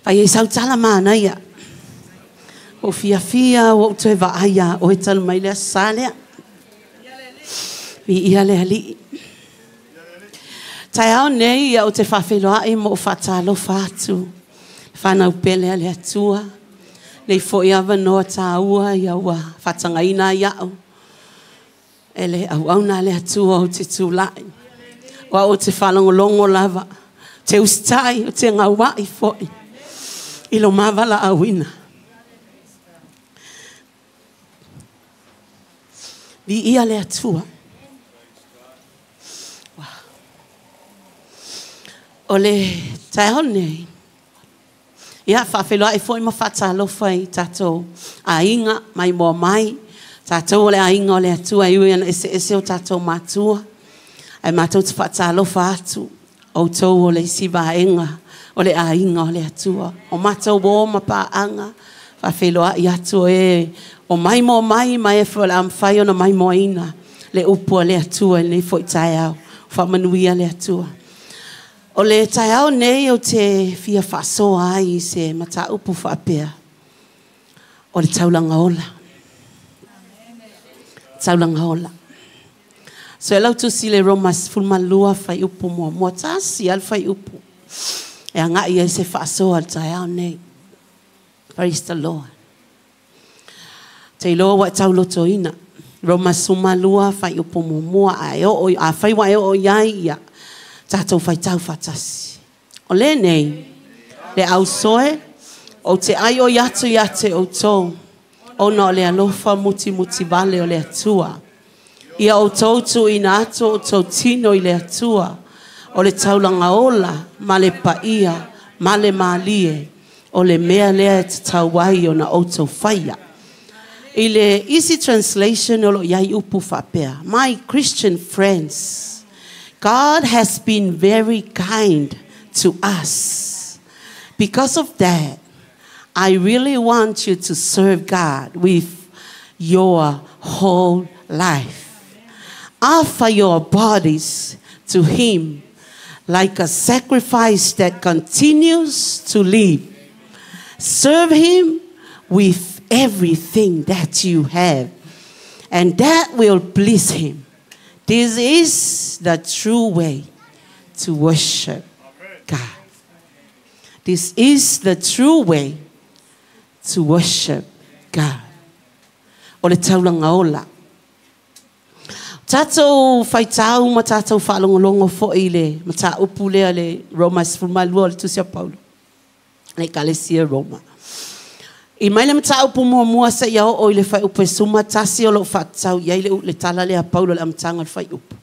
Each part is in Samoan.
Fai ai sau tala manaia. Ua ou fiafia ua ou toe vaai iā oe talu mai le Aso Sa lea. Viia le Alii. Taeao nei ia ou te faafeiloai ma ou faatalofa atu le fanau pele a le Atua. Nei foi avanoa tāua ia ua faatagaina ai au e le auauna a le Atua ou te tulai. O au ou te faalogologo lava, ou te usitai, ou te gauai foi i lo ma valaauina. Viia le Atua. O le taeao nei, ia faafeiloai foi ma faatalofa i tatou aiga maimoa mai, tatou o le aiga o le Atua e ui ina eseese o tatou matua, ae matou te faatalofa atu, outou o le isi vaega o le aiga o le Atua. O matou o ma paaga, faafeiloai atu o e o maimoa mai ma e foi o le a mafai ona maimoaina le upu a le Atua i lenei foi taeao. Faamanuia le Atua. O le taeao nei ou te fia faasoa ai i se mataupu faapea, o le taulaga ola. Taulaga ola. So e lau tusi le Roma 12 fuaiupu muamua, tasi lava le fuaiupu e agai ai se faasoa i le taeao nei. Praise the Lord. Te iloa ua e taulotoina. Roma 12 fuaiupu muamua, a e oo, afai ua e oo i ai, ia tatou faitau faatasi. O lenei, le ausoe, ou te aioi atu ia te outou, ona o le alofa mutimutivale o le Atua. Ia outou tuuina atu o outou tino i le Atua, o le taulaga ola ma le paia ma le malie, o le mea lea e tatau ai ona outou faia. I le Easy Translation o lo o i ai upu faapea, My Christian friends, God has been very kind to us. Because of that, I really want you to serve God with your whole life. Offer your bodies to Him like a sacrifice that continues to live. Serve Him with everything that you have, and that will please Him. This is the true way to worship God. This is the true way to worship God. O le taulaga ola. Tatou faitau ma tatou faalogologo foi i le mataupu lea le Roma 12 o le Tusi a Paulo, le Ekalesia Roma. I mai le mataupu muamua seia oo i le fuaiupu e 11 o lo o faatatau i ai le, le tala lea a Paulo i le amataga o le fuaiupu.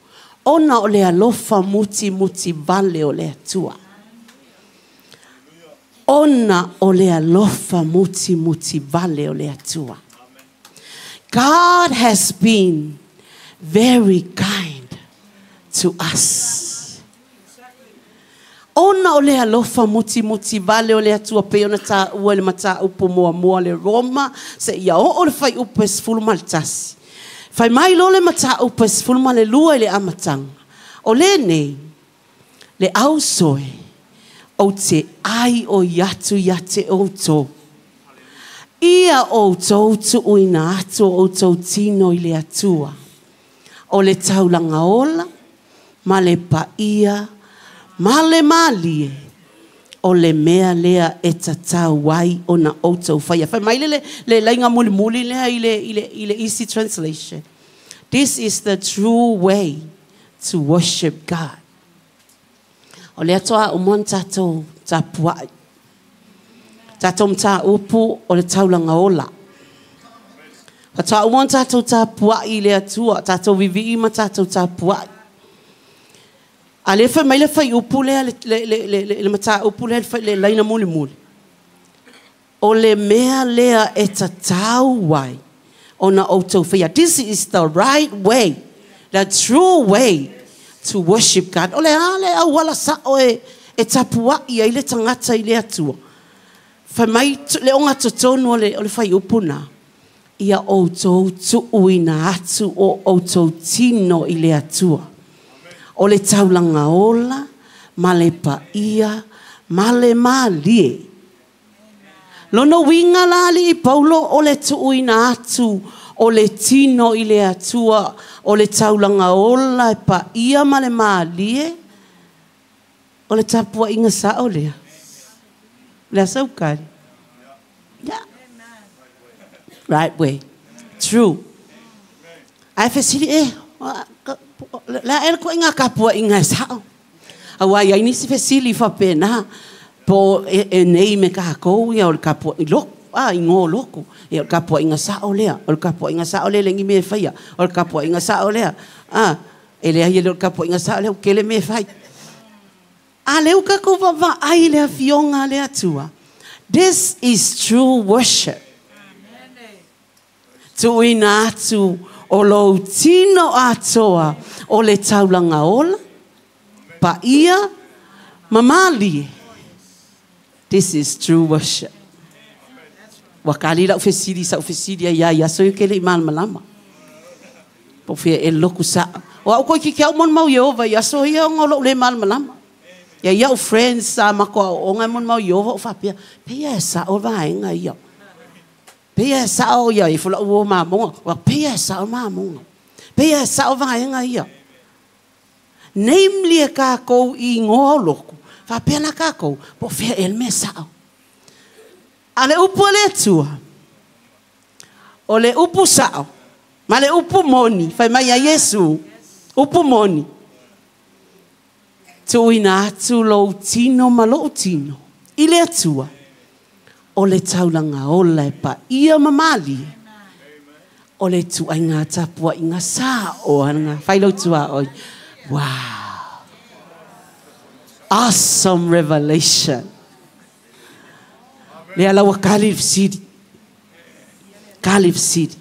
Ona o le alofa mutimutivale o le Atua. Ona o le alofa mutimutivale o le Atua. God has been very kind to us. Ona o le alofa mutimutivale o le Atua pei ona taua i le mataupu muamua le Roma seia oo le fuaiupu e 11. Fai mai loa le mataupu e 12 i le amataga, o lenei le ausoe ou te aioi atu ia te outou. Ia outou tuuina atu o outou tino i le Atua, o le taulaga ola ma le paia ma le malie, o le mea lea e tatau ai ona outou faia. Fai mai le, le laiga mulimuli lea i le, i le, i le Easy Translation. This is the true way to worship God. O lea toa uma ona tatou tapuai. Tatou mataupu o le taulaga ola. Faatoa uma ona tatou tapuai i le Atua, tatou vivii ma tatou tapuai. A lea fai mai le fuaiupu lea, le, le, le, le, le, le mataupu lea, le, le laina mulimuli. O le mea lea e tatau ai ona outou faia. This is the right way, the true way to worship God. O le a le auala sao e, e tapuai ai le tagata i le Atua? Fai mai le ogatotonu o le, o le fuaiupu na, ia outou tuuina atu o outou tino i le Atua. O le taulaga ola ma le paia Ma le mālie. Lona uiga la alii Paulo o le tuuina atu o le tino i le Atua o le taulaga ola e paia ma le mālie, o le tapuaiga sao lea. O le a sau kali? Yeah. Right way. True. Ae fesili e, le a ea le koiga tapuaiga e sao? Aua e i ai nisi fesili faapena, po o e nei me takou ia o le tapuaiga loku, a igoa o loku, ia o le tapuaiga sao lea, o le tapuaiga sao lea e leai ni mea e faia, o le tapuaiga sao lea, a, e leai e le o le tapuaiga sao lea, ua tele mea e fai. A lea ua tatou vaavaai i le Afioga a le Atua, this is true worship. Tuuina atu o lou tino atoa o le taulaga ola, paia ma malie. This is true worship. Ua kali lau fesili i sau fesili ai ia i aso ia ou te le i malamalama. Po o fea ea le lotu sao. O au toeitiiti lava ou molimau Ieova i aso ia ona o lou le malamalama. Ia i au friends sa matou aooga e molimau Ieova ou faapea, pei lava e sao vaega ia. Pei lava e sao ia ifo lau uo mamoga. Ua pei lava e sao mamoga. Pei lava e sao vaega ia. Namely e kākou i igoa o lotu, faapea la kākou, po o fea ea le mea sao. A le upu a le Atua, o le upu sao, ma le upu moni, fai mai a Iesu, upu moni, tuuina atu lou tino ma lou tino i le Atua, o le taulaga ola e paia ma malie, o le ituaiga tapuaiga sao ana. Fai lou tuaoi. Wow! Awesome revelation! Lea la ua kali le fesili. Kali le fesili.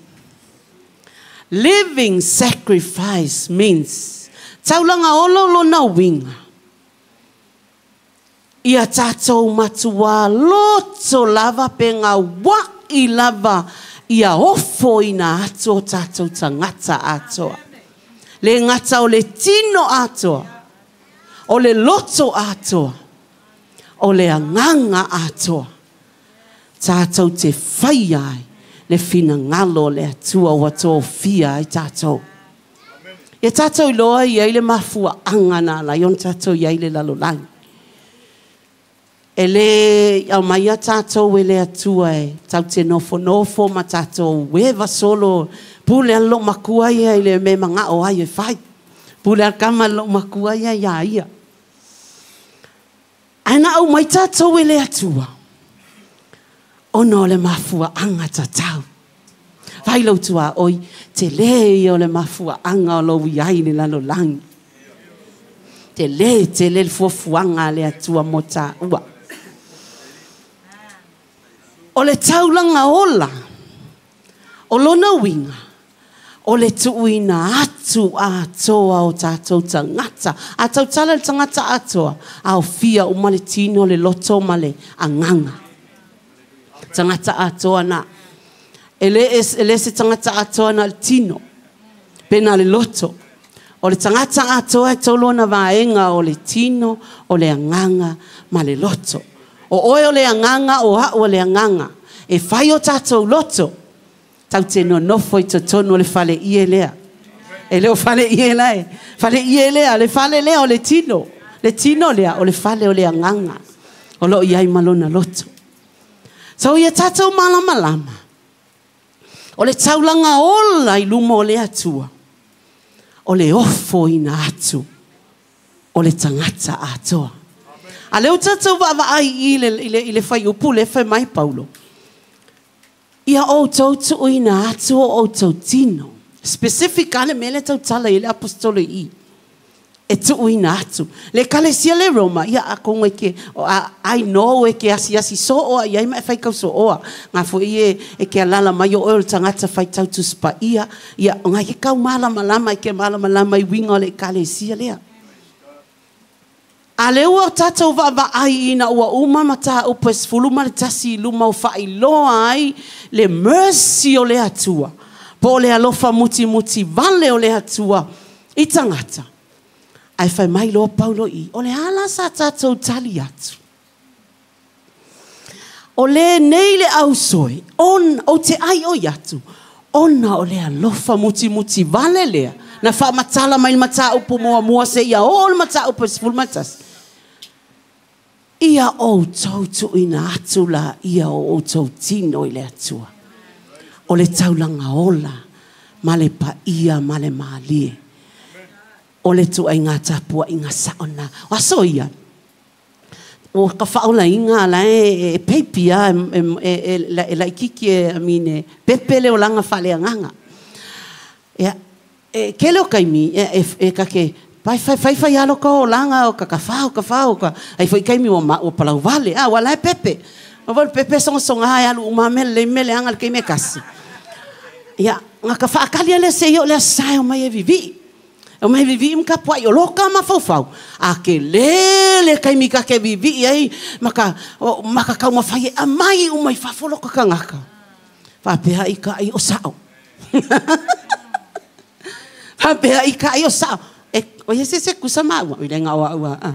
Living sacrifice means taulaga ola o lona uiga. Ia tatou matuā loto lava pe gauaʻi lava ia ofoina atu o tatou tagata atoa. Le gata o le tino atoa, o le loto atoa, o le agaga atoa, tatou te faia ai le finagalo o le Atua ua tofia ai tatou. Ia tatou iloa e i ai le mafuaaga na ala ai ona tatou i ai i le lalolagi. E le aumaia tatou e le Atua e tatou te nofonofo ma tatou eva solo, pule a lou matua ia i le mea e manao ai e fai. Pule a le kama i lou matua ia iā ia. Ae na aumai tatou e le Atua ona o le mafuaaga tatau. Fai lou tuaoi, tele ia o le mafuaaga o lou i ai i le lalolagi. Tele, tele le fuafuaga a le Atua mo taua. O le taulaga ola, o lona uiga, o le tuuina atu atoa o tatou tagata. A tautala le tagata atoa, aofia uma le tino, le loto ma le agaga. Tagata atoa na. E le e le se tagata atoa na le tino, pe na le loto. O le tagata atoa e tolu ona vaega o le tino, o le agaga ma le loto. O oe o le agaga, o a'u o le agaga. E fai o tatou loto, tau te nonofo i totonu o le fale ie lea. E le o fale ie la e. Fale ie lea, le fale lea o le tino. Le tino lea o le fale o le agaga. O lo o i ai ma lona loto. So ia tatou malamalama, o le taulaga ola i luma o le Atua, o le ofoina atu o le tagata atoa. A lea ua tatou vaavaai i i le, i le, i le fuaiupu lea e fai mai Paulo, Ia outou tuuina atu o outou tino. Specific lava le mea lea e tautala i ai le Aposetolo i i. E tuuina atu. Le Ekalesia le Roma, ia atonu e ke, I know e ke asiasi soo i ai ma e faitau sooa. Nga foi e, e ke alala mai o oe o le tagata faitau Tusi Paia, ia, nga ke kau malamalama i ke malamalama i uiga o le Ekalesia lea. A lea ua tatou vaavaai ina ua uma mataupu e 11 i luma o faailoa ai le mercy o le Atua, po o le alofa mutimuti vale o le Atua i tagata. Ae fai mai loa Paulo i, o le a la sa tatou tali atu? O lenei le ausoe, on, o te ai o iatu, ona o le alofa mutimuti vale lea, na faamatala mai le mataupu muamua seia oo le mataupu e 11. Ia outou tuuina atu laia o outou tino i le Atua. O le taulaga ola ma le paia ma le malie. O le tuaiga tapuaiga sao lena. O aso ia, ua ka faaolaina la e peipi a e laitiiti e, I mean, e pepe le olaga faaleagaga. Ia, e tele o taimi e ta te fai fai fai lava lota olaga o ka fa o ka fa o ka ai foi taimi ua ua palauvale a ua la e pepe. O le pepe sogasoga e alu uma mea lelei mea leaga i le taimi e tasi. Ia, na ka faatali lea seia oo le aso Sa e omai e vivii. E omai e vivii ma tapuai o loka mafaufau. A tele le taimi ta te vivii ai ma ka ma ka taumafai e aumai uma i fafo lota tagata. Faapea i ka ai o sao. Faapea i ka ai o sao. E, o ia se se kusa maua, i le ngā ua a.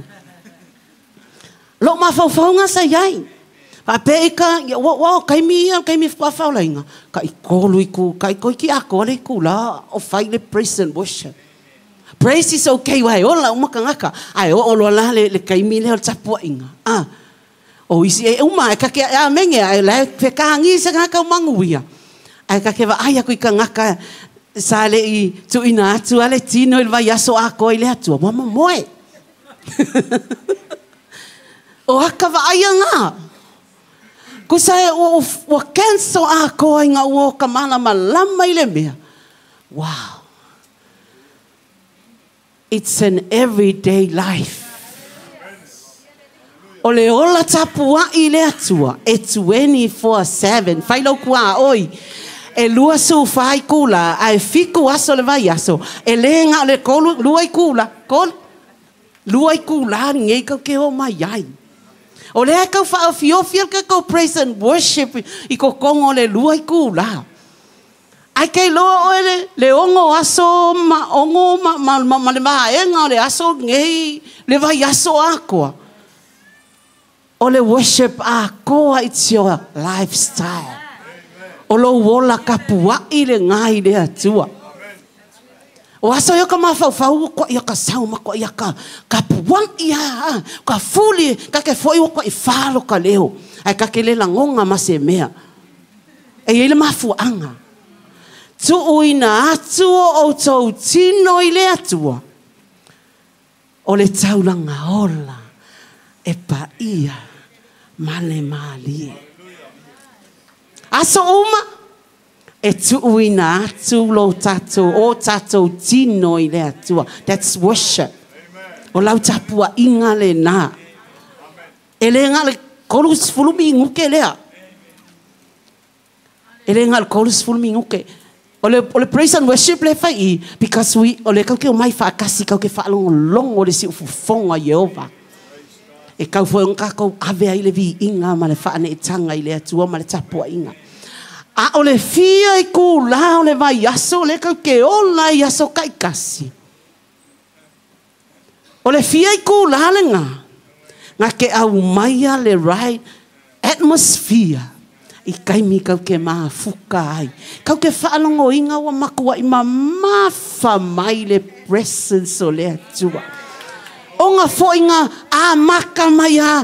Lou mafaufauga sa i ai. Faapea i ka, ua, ua o taimi ia, taimi faatoa faolaina, tai-3 itu, tai-toeitiiti atoa le itula o fai le praise and worship. Praise is okay aua e ola uma tagata, ae oo loa la le, le taimi lea o le tapuaiga. Ah, o isi e uma, e kake amene, ae la e fekagi se tagata o manuia. Ae kake vaai aku i tagata sa le i tuuina atu a le tino i le vaiaso atoa i le Atua, ua momoe. O aka vaaia ngā. Kusa e ua, ua cancel atoa ina ua o ka malamalama i le mea. Wow. It's an everyday life. O le ola tapuai i le Atua e 24/7. Fai lou tuaoi. E 24 itula ae 7 aso le vaiaso. E le na o le 3, 2 itula, 3, 2 itula lenei tatou te o mai ai. O lea e tau faaofiofi ai le tatou praise and worship i totonu o le 2 itula. Ae ke iloa oe le, le 6 aso ma 6 ma, ma, ma, ma le vaega o le aso lenei, le vaiaso atoa. O le worship atoa, it's your lifestyle. O lou ola tapuai lena i le Atua. O aso ia o ka mafaufau ua koa ia ka sau ma koa ia ka kapuai a, ka fuli, ka ke foi ua koa i falo ka leo. Ae ka ke le lagona ma se mea. E i ai le mafuaaga. Tuuina atu o outou tino i le Atua. O le taulaga ola e paia ma le malie. Aso uma e tuuina atu lo tatou, o tatou tino i le Atua. That's worship. O lau tapuaiga lena. E le na o le 30 minute lea. E le na o le 30 minute. O le, o le praise and worship le fai i, because we, o le kau ke o mai faatasi, kau ke faalogologo le siufofoga o Ieova. E kau foi ona tatou ave ai le viiga ma le faaneetaga i le Atua ma le tapuaiga. A o le fia itula o le vaiaso lea kau ke ola i aso taitasi. O le fia itula lena, na ke aumaia le right atmosphere i taimi kau ke mafuka ai. Kau ke faalogoina ua matuai mamafa mai le presence o le Atua. Ona foi nga amata mai a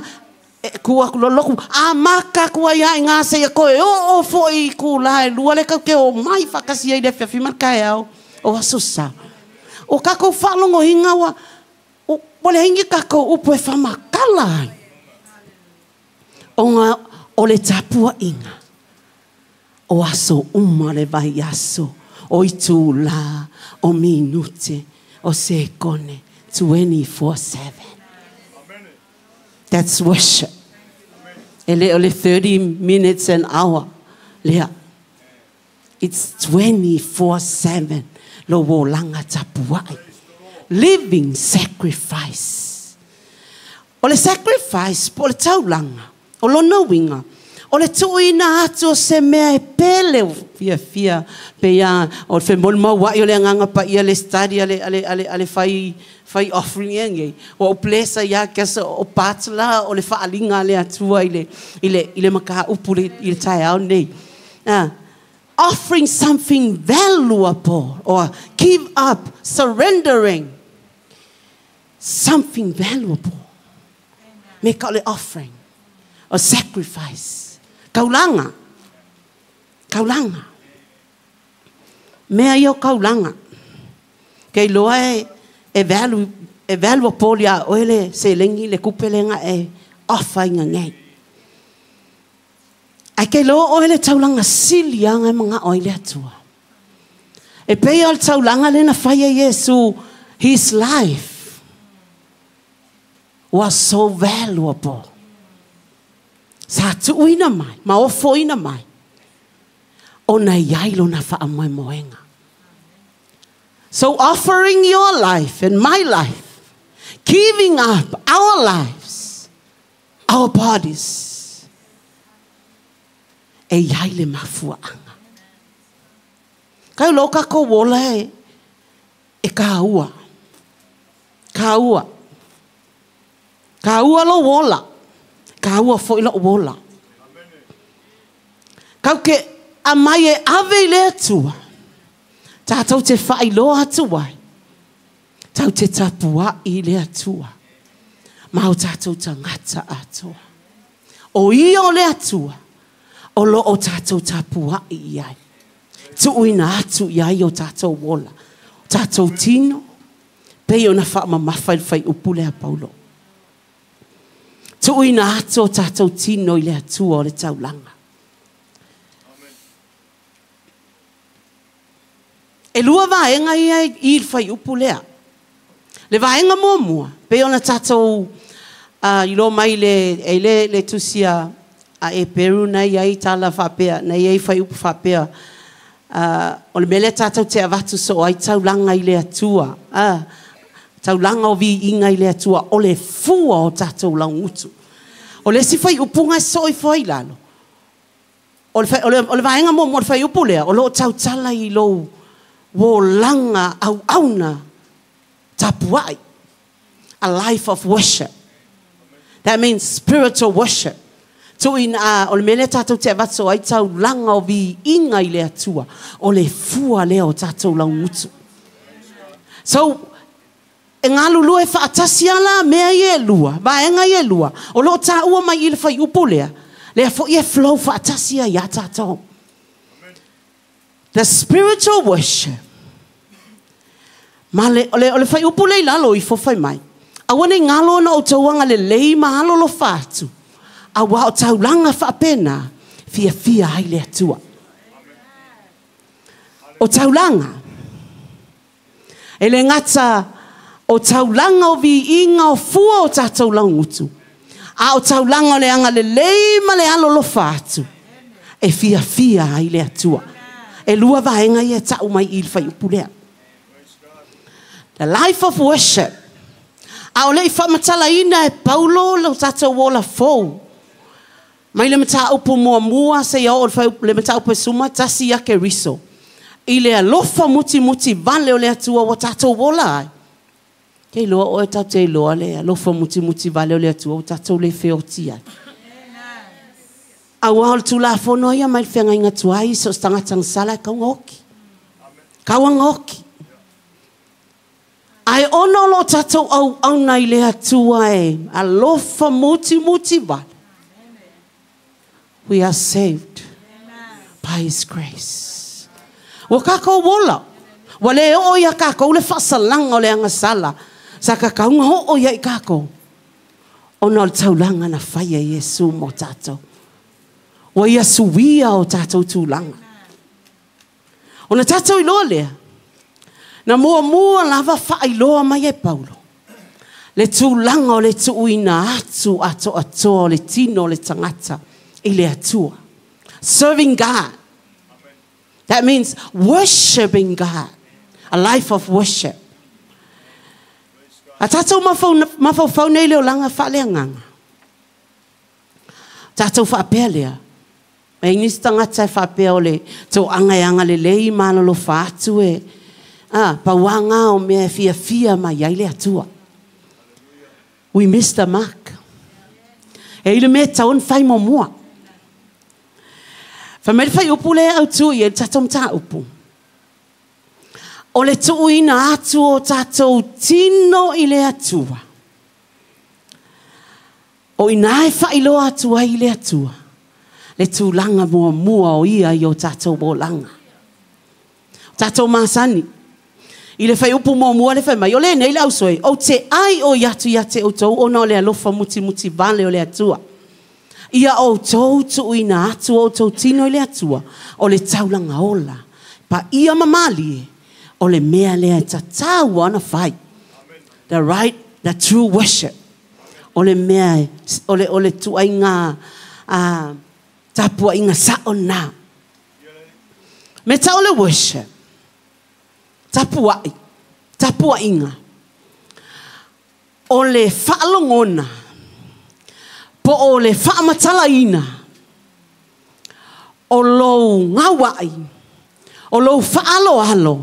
e ku aku loloku, amata aku ai a i ngā seia koe oo foi i ku la e lua le kau ke o mai whakasi ai le afiafi ma le taeao o aso sa. O kakou faalogoina ua, ua leai ni kakou upu e whamakala ai. Ona o le tapuaiga o aso uma le vaiaso, o itula, o minute, o sekone, 24/7. That's worship. E le o le 30 minutes an hour lea. It's 24/7 lou olaga tapuai. Living sacrifice. O le sacrifice po o le taulaga, o lona uiga, O le tuuina atu o se mea e pele fiafia pe ia o le femolimaua'i o le Agaga Paia le study a le, a le, a le, a le fai, fai offering ia nei. Ua ou bless ai ia ke aso o part la o le faaaliga a le Atua i le, i le, i le mataupu i le taeao nei. Offering something valuable or give up, surrendering something valuable. Me ka o le offering, a sacrifice. Kaulanga. Kaulanga. Mea ia o kaulanga. Ke iloa e, e value, e valuable ia oe le seleni le kupe lenga e offer inga nei. Ai ke iloa oe le taulaga sili aga e maga'o ai le Atua. E pei o le taulaga lea na fai e Iesu, his life was so valuable. Sa tuuina mai, ma ofoina mai, ona e i ai lona faamoemoega. So offering your life and my life, giving up our lives, our bodies, e i ai le mafuaaga. Kau lo kākou ola e, e kāua. Kāua. Kāua lou ola. Kāua foi lo'u ola. Kau ke aumai e ave i le Atua. Tātou te faailoa atu ai. Tau te tapua'i i le Atua. Ma o tātou tagata atoa. O ia o le Atua. O lo o tātou tapua'i i ai. Tuuina atu i ai o tātou ola. O tātou tino. Pei ona faamamafa i le fuaiupu lea a Paulo. Tuuina atu o tātou tino i le Atua o le taulaga. E lua vaega ia i le fuaiupu lea. Le vaega muamua, pei ona tātou iloa mai le, e le, le tusi a, a Eperu na i ai tala faapea, na i ai fuaiupu faapea, o le mea lea tātou te avatu soo ai taulaga i le Atua. Taulaga o viiga i le Atua, o le fua o tātou laugutu. O le isi fuaiupuga e soo ifo ai i lalo, o le, o le, o le vaega muamua o le fuaiupu lea, o lo o tautala i lou olaga auauna tapuai. A life of worship. That means spiritual worship. Tuuina, o le mea lea tātou te avatu ai taulaga o viiga i le Atua, o le fua lea o tātou laugutu. So, e galulue faatasi lava la mea ia e lua, vaega ia e lua, o lo o taua mai i le fuaiupu lea, lea foi e flow faatasi ai ia tātou. The spiritual worship. Ma le, o le, o le fuaiupu lea i lalo ifo fai mai, Aua ne i galo ona outou agalelei ma alolofa atu, auā o taulaga faapena fiafia ai le Atua. O taulaga, e le gata o taulaga o viiga o fua o tātou laugutu, a o taulaga o le agalelei ma le alolofa atu, e fiafia ai le Atua. E lua vaega ia e ta'u mai i le fuaiupu lea. The life of worship. A o le i faamatalaina e Paulo lo tatou ola fou, mai le mataupu muamua seia oo i le mataupu e 11 ia Keriso, i le alofa mutimuti vale o le Atua ua tatou ola ai. Ke iloa oe tatou te iloa le alofa mutimuti vale o le Atua ua tatou le feoti ai. Aua o le Tulafono ia mai le feagaiga tuai, so o se tagata na sala e kauga oki. Kauga oki. Ae ona o lo tatou auauna i le Atua e alofa mutimuti vale, we are saved by His grace. Ua kākou ola. Ua le oo iā kākou le faasalaga o le agasala sa kakauga oo ia i kākou, ona o le taulaga na faia e Iesu mo tātou. Ua ia suia o tātou tulaga. Ona tātou iloa lea, na muamua lava faailoa mai e Paulo le tulaga o le tuuina atu atoatoa o le tino o le tagata i le Atua. Serving God. That means worshiping God. A life of worship. A tātou mafaufau nei i le olaga faaleagaga, tātou faapea lea, E nisi tagata e faapea o le toaga e agalelei ma alolofa atu e pauaga o mea e fiafia mai ai le Atua. We missed the mark. E i le mea tatau ona fai muamua. Fai mai le fuaiupu lea e autu i ai le tatou mataupu. O le tuuina atu o tatou tino i le Atua. O ina e faailoa atu ai i le Atua le tulaga muamua o ia i o tatou olaga. O tatou masani. I le fuaiupu muamua le fai mai, o lenei le ausoe, ou te aioi atu ia te outou ona o le alofa mutimuti vale o le Atua. Ia outou tuuina atu o outou tino i le Atua, o le taulaga ola, paia ma malie, o le mea lea e tatau ona fai. The right, the true worship. O le mea, o le tuaiga tapuaiga sao na. Me tau le worship. Tapuai, tapuaiga. O le faalogona, po o le faamatalaina, o lou gauai, o lou faaloalo,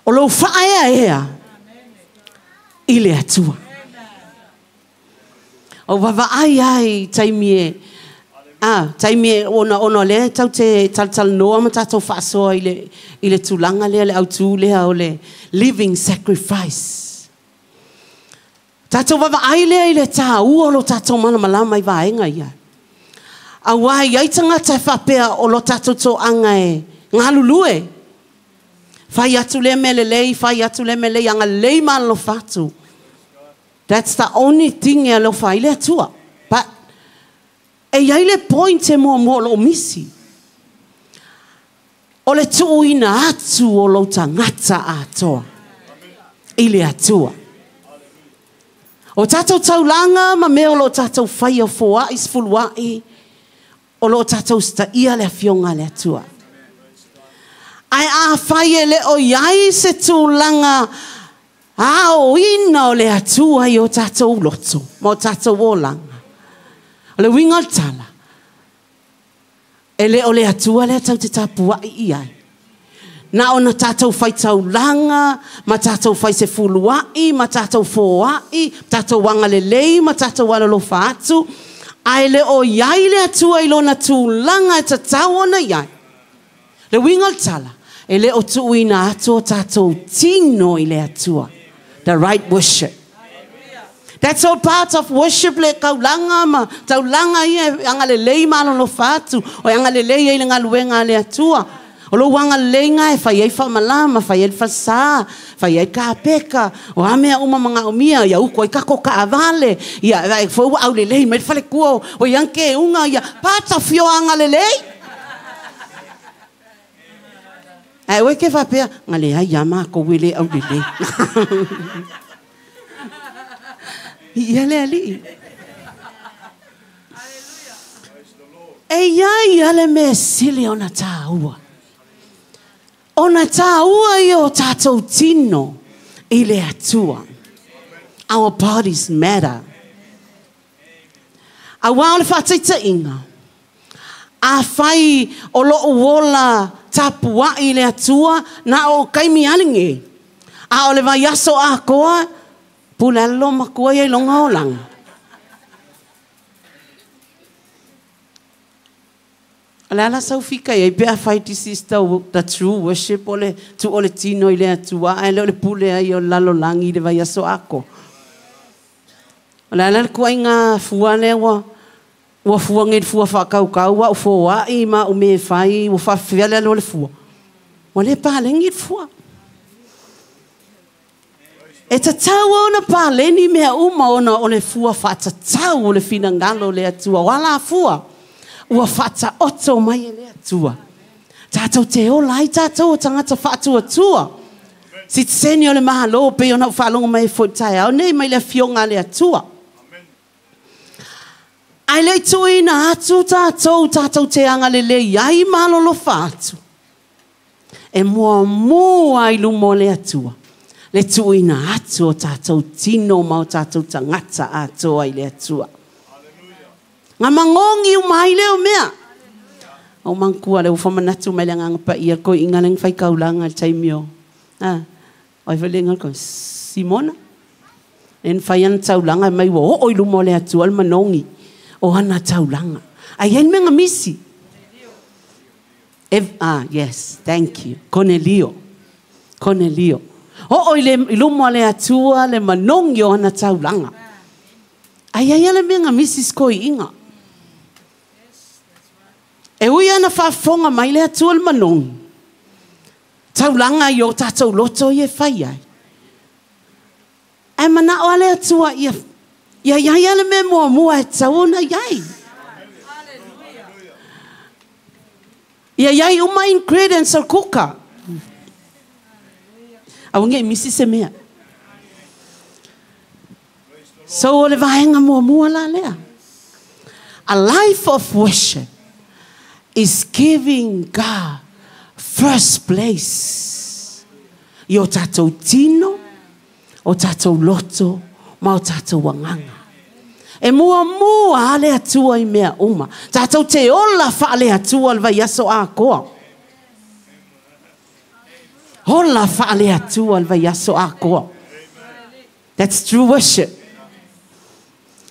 o lou faaeaea i le Atua. O vavaai ai taimi e taimi e ona lea tau te talatalanoa ma tatou faasoa i le tulaga lea, le autu lea o le living sacrifice. Tatou vavaai lea i le tāua o lo tatou malamalama i vaega ia. Auā i ai tagata e faapea o lo tatou toaga e galulue. Fai atu lea mea lelei, fai atu lea mea lelei, agalelei ma alolofa atu. That's the only thing e alofa ai le Atua. But e i ai le point e muamua o loo misi. O le tuuina atu o lou tagata atoa i le Atua. O tatou taulaga ma mea o loo tatou faia foai sefuluai, o loo tatou usitaia le afioga a le Atua. Ae afai e le o i ai se tulaga aoina o le Atua i o tatou loto ma o tatou olaga. O le uiga o le tala, e le o le Atua lea tau te tapuai i ai. Na ona tatou faitaulaga, ma tatou fai sefuluai, ma tatou foai, tatou agalelei, ma tatou alolofa atu, ae le o i ai le Atua i lona tulaga e tatau ona i ai. Le uiga o le tala, e le o tuuina atu o tatou tino i le Atua. The right worship. That's all part of worship le kaulanga ma taulaga ia e agalelei ma alolofa atu, o e agalelei ai le galuega a le Atua. O lou agaleleiga e fai ai faamalama, fai ai le falesa, fai ai kapeka, o a mea uma magaomia, ia uku ai kako kaavale, ia e foi ua aulelei mai le falekua o ia ke unga ia part of your agalelei. Ae oe ke faapea, galeai ia makou e le aulelei. Ia le alii. E ia ia le mea sili ona tāua. Ona tāua ia o tatou tino i le Atua. Our bodies matter. Auā o le faataitaiga. Afai o lou ola tapuai i le Atua, na o kaimi aligi. A o le vaiaso atoa, pule alo makua ia i loga olaga. O le ala sau fika ai pe afai this is the true worship o le tu o le tino i le Atua, ae le o le pule ai o le lalolagi i le vaiaso atoa. O le ala le kuaiga fua lea ua fua nei le fua faakaukau ua foai ma o me fai ua faafefea le alo o le fua. Ua le paleni le fua. E tatau ona paleni mea uma ona o le fua faatatau o le finagalo o le Atua. O ala fua ua faataoto mai e le Atua. Tatou te ola ai tatou o tagata faatuatua. Sitiseni o le Malo pei ona ou faalogo mai ai foi i le taeao nei mai le afioga a le Atua. Ae le i tuuina atu tatou tatou te agalelei ai ma alolofa atu. E muamua i luma o le Atua le tuuina atu o tatou tino ma o tatou tagata atoa i le Atua. Ga magogi uma ai lea o mea. O manatua le ua faamanatu mai le Agaga Paia le toeaina lea na faitaulaga i le taimi o a o ai foi le igoa o le toeaina Simona lea na fai ana taulaga fai mai ua oo i luma o le Atua le manogi o ana taulaga. Ae i ai le mea na misi. Ah, yes, thank you. Konelio. Konelio. Oo i, le, i luma o le Atua le manogi o ana taulaga. Ae i ai lava le mea na misi si toeaina. E ui lava ina faafofoga mai le Atua i le manogi, taulaga i o tatou loto ia e fai ai. Ae manao lava le Atua ia, ia i ai lava le mea muamua e tatau ona i ai. Ia i ai uma ingredients o le kuka. Aua ne i misi se mea. So o le vaega muamua la lea. A life of worship is giving God first place i o tatou tino, o tatou loto ma o tatou agaga. E muamua lava le Atua i mea uma. Tatou te ola faale-Atua le vaiaso atoa. Ola faale-Atua le vaiaso atoa. That's true worship.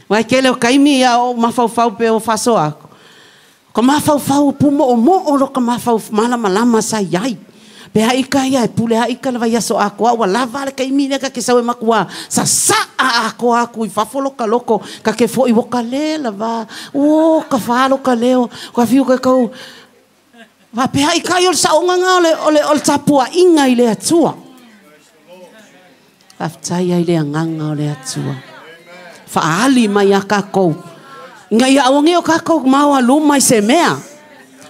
Aua e tele o taimi ia o mafaufau pe o faasoa atu, o ka mafaufau pumoomoo lo ka mafaufau malamalama sa i ai. Pe a ika ia e pule a ika le vaiaso atoa ua lava le taimi lea ta te sau e matua sasaa atoa atu i fafo lo ka loko ta te foi ua ka le lava uo ka fa lo ka leo ka fiu ka kau faapea ika ia o le saoga na o le, o le, o le tapuaiga i le Atua. Faafetai ai le agaga o le Atua. Faaali mai ia tatou. Ina ia aua nei o tatou maoaluma i se mea.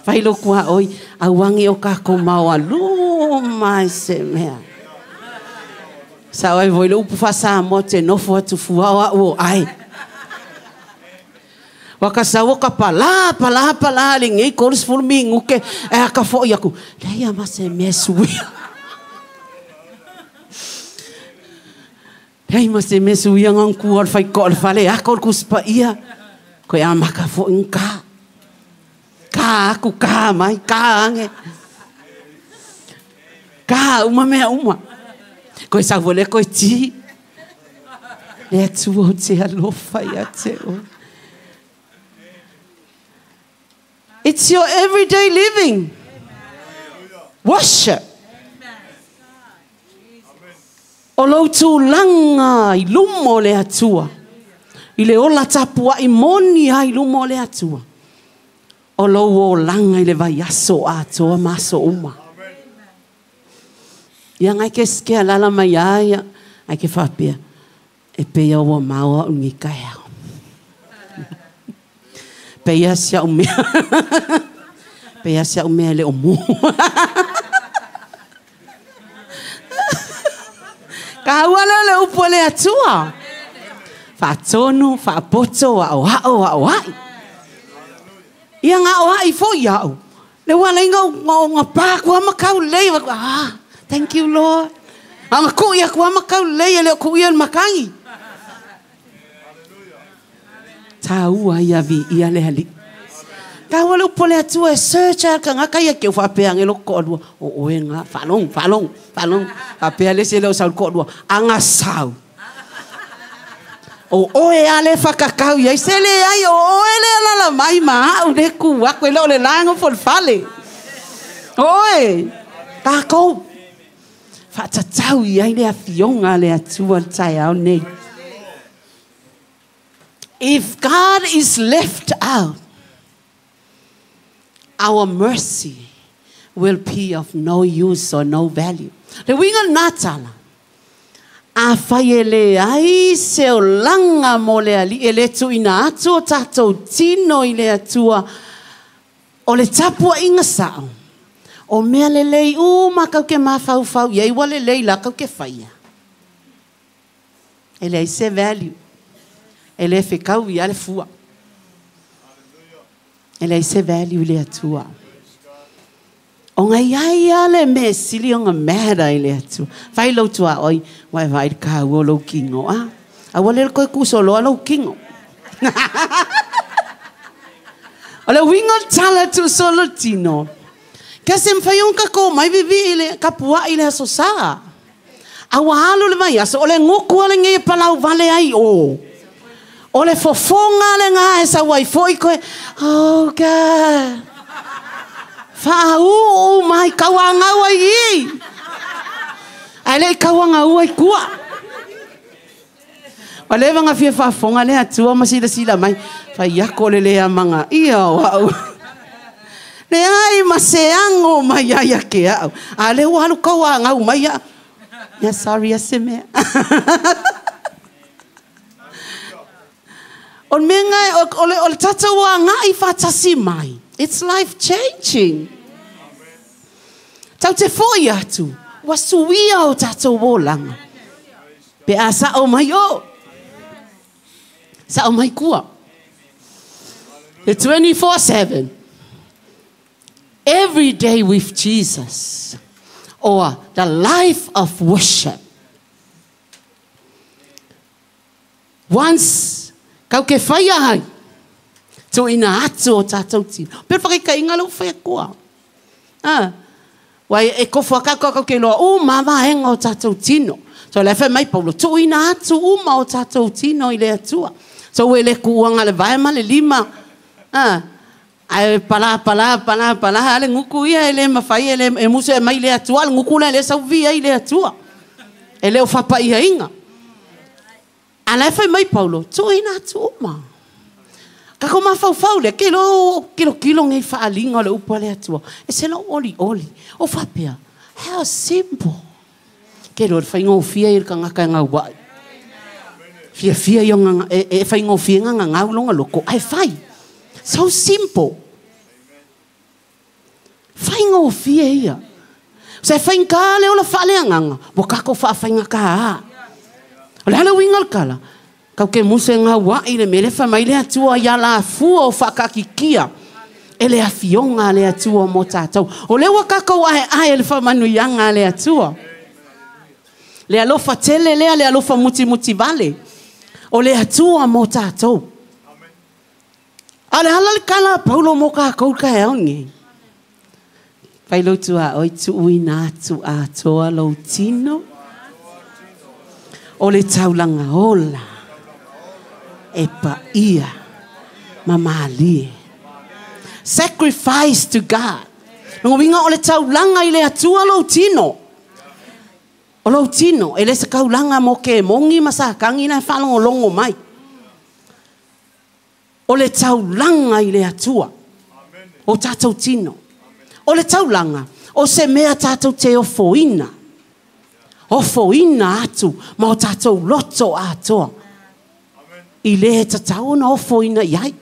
Fai lou tuaoi, aua nei o tatou maoaluma i se mea. Sao ai foi le upu faa-Samoa, te nofo atu fua o au o ai. Ua ka sau o ka palā, palā, palā lenei 30 minute e aka foʻi atu. Leai a ma se mea suia. Leai ma se mea suia nga kua o le faitoa o le fale ako le Tusi Paia. Koe amata foʻi na ka. Ka aku, ka mai, ka age. Ka uma mea uma. Koe sau foi lea koe ti. Le Atua ou te alofa ia te oe. It's your everyday living. Worship. O lou tulaga i luma o le Atua, i le ola tapuai moni ai i luma o le Atua, o lou olaga i le vaiaso atoa ma aso uma. Ia ngai ke ke alala mai a ia, ai ke faapea, e pei ua mao au ni taeao. Pei si au mea. Pei si au mea le o mu. Ka ua lea le upu a le Atua. Faatonu, faapoto, aoao, aoai. Ia nga aoai foi au. Le ua lei nga nga pa kua makau lei. Ah, thank you Lord. Anga ku ia kua makau lei le ku ia makangi. Tāua ia vi ia le ali. Tāua le upu le Atua e search a ka ngaka ia ke faapea nge loko alua. O oe nga whalong, whalong, whalong. Faapea le se leo sau ko alua. Anga sau. O oe a le whakakau ia. Se le ai o oe le alala mai ma au le ku aku e leo le langa fo le fale. Oe, tākou. Whaatatau ia i le afionga le Atua le taeao nei. If God is left out, our mercy will be of no use or no value. Le uiga lena tala, afai e leai se olaga mo le Alii e le tuuina atu o tatou tino i le Atua, o le tapuaiga sao, o mea lelei uma kau ke mafaufau i ai ua lelei la kau ke faia. E leai se value. E le fekau ia le fua. E leai se value i le Atua. O ngai ai a le mea sili ona matter i le Atua. Fai lou tuaoi, ua e vaai i le kāua o lou kino, a? Aua le koe kusoloa lou kino. O O le uiga o le tala tuusolo le tino. Ke se mawhai o ka mai vivi i le kapua i le aso sa. A ua alu le vai aso, o le nguku ale nge palau vale ai o. O le fofonga le ngā e sa wai foi koe. Oh God. Wha mai kaua ngau ai i. Ai le kaua ngau ai kua. O le vanga fia whaafonga le atua ma sila sila mai. Whai ako le lea manga ia o au. Le ai ma se ango mai ai a ke au. A le ua halu kaua ngau mai a. Ya sorry a se mea. O menga o le tataua ngai whatasi mai. It's life changing. Tau te foi atu. Wa suia o tatou olanga. Pe a sa o mai o. Sa o mai kua. The 24/7. Every day with Jesus. Or the life of worship. Once kau ke whaia hai, tō ina atu o tātou tino. Pero whakaika inga lau whaia kua. Ah, wai e kofua kau kau ke loa, o mawa henga o tātou tino. So le whai mai Paulo, tō ina atu uma o tātou tino i le atua. So we le kuanga le vae ma le lima. Ah, ai pala pala pala pala ale nguku ia ele mawhai ele e musu e mai le atua, le nguku le sauvia i le atua. E leo whapa ia inga. Ala e whai mai Paulo, tō ina atu uma. Kako mawhau le, ke lo kilo kilo ngei whaalinga le upa le atua. E se lo oli oli. O whapea, how simple. Ke lo whai ngō fia i ka ngaka ngau wai. Fia fia i ngā, e whai ngō fia ngā ngau longa loko. Ai whai. So simple. Whai ngō fia ia. Se whai ngā le ola whalea nganga. Wa kako wha whai ngā ka a. O le hala winga le kala. Kau ke muse ngā wai le mele wha mai le atua ia la fua o whakakikia. E le awhionga le atua mō tātou. O le wakakau ae ae le whamanuianga le atua. Le alofa tele lea, le alofa muti muti vale. O le atua mō tātou. A le hala le kala Paulo mō kākou ka e aonge. Whai lautu a oi tuuina atu a toa lau tino. O le taulanga ola e pa ia mamalie. Sacrifice to God. Nongo winga o le taulanga i le atua lou tino. O lou tino, e le se kaulanga mo ke mongi masakangi na whalongo longo mai. O le taulanga i le atua. O tātou tino. O le taulanga, o se mea tātou te ofoina. Ofoina atu, ma o tātou loto atoa. I le tatau na ofoina iai.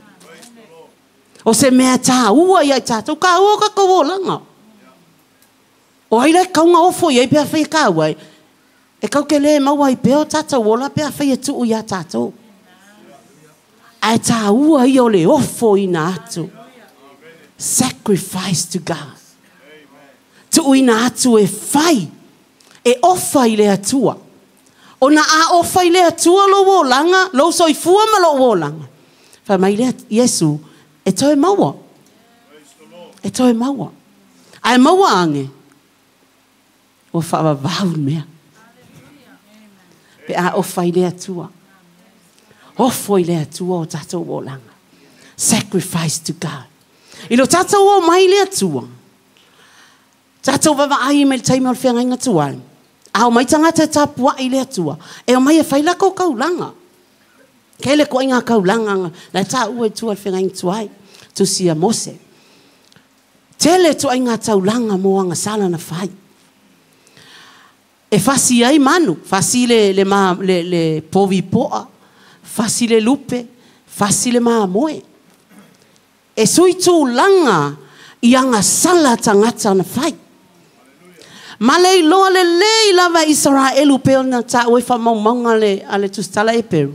O se mea tā ua iai tātou, ka ua ka kawolanga. O ai le kaunga ofo iai pea whai ka ua. E kau ke le maua i peo tātou ola pea whai e tuu ia tātou. Ai tā ua i o le ofoina atu. Sacrifice to God. Tuuina atu e whai. E ofa i le atua. O na a ofa i le atua lo wolanga, lo soifua ma lo wolanga. Whai mai le Yesu, e toe maua. E toe maua. Ai maua ange. O whaawawau mea. Pe a ofa i le atua. Ofo i le atua o tātou wolanga. Sacrifice to God. I lo tātou o mai le atua. Tātou wawa ai me le taimi o le whengainga tuai. Au mai tangata tāpua i le atua. E o mai e whaila kau kaulanga. Ke le koe ngā kaulanga. Lai tā ua i tua le whengainga tuai. Tusia Mose. Tele tuai ngā taulanga mō anga sala na whai. E fasi ai manu. Fasi le povi poa. Fasi le lupe. Fasi le maamoe. E sui tūlanga i anga sala tangata na whai. Malei loa le lei lava Israelu peo na tā ue whamaumaunga le ale tustala e peru.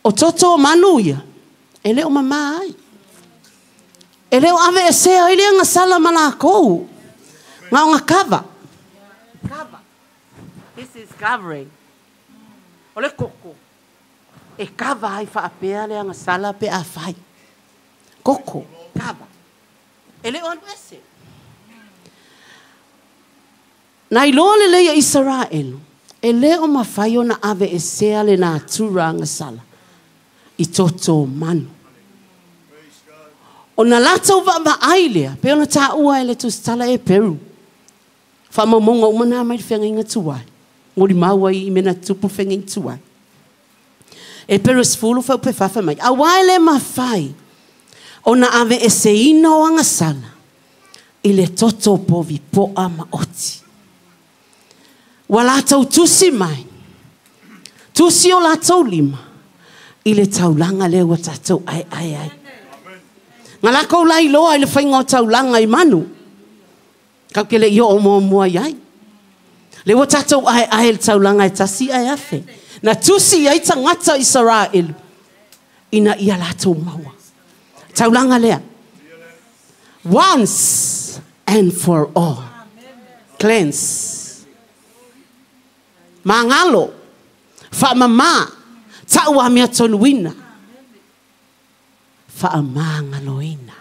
O toto manu ia, e leo mama ai. E leo ave e sea i lea ngā sala malākou. Ngā o ngā kava. Kava. This is covering. O le koko. E kava ai whaapea lea ngā sala pe a whai. koko. Kava. E le o alu ese. Na iloa lelei e Isaraelu, e lē o mafai ona aveesea le natura agasala i toto o manu. Ona latou vaavaai lea, pei ona taua e le tusitala Heperu, faamaumauga uma na mai le feagaiga tuai, molimau ai i mea na tutupu le feagaiga tuai. Heperu 10 fuaiupu 4 fai mai, Auā e le mafai ona aveeseina o agasala i le toto o povi po'a maoti. Ua latou tusi mai, tusi o latou lima i le taulaga lea ua tatou aeae ai. Na lakou lailoa i le faiga o taulaga i manu, tatou te le i oo muamua i ai. Lea ua tatou aeae i le taulaga e tasi ae afe. Na tusi i ai tagata o Isaraelu ina ia latou maua. Taulaga lea. Once and for all. Cleanse. Magalo. Faamama. Tau amiatonuina. Faamagaloina.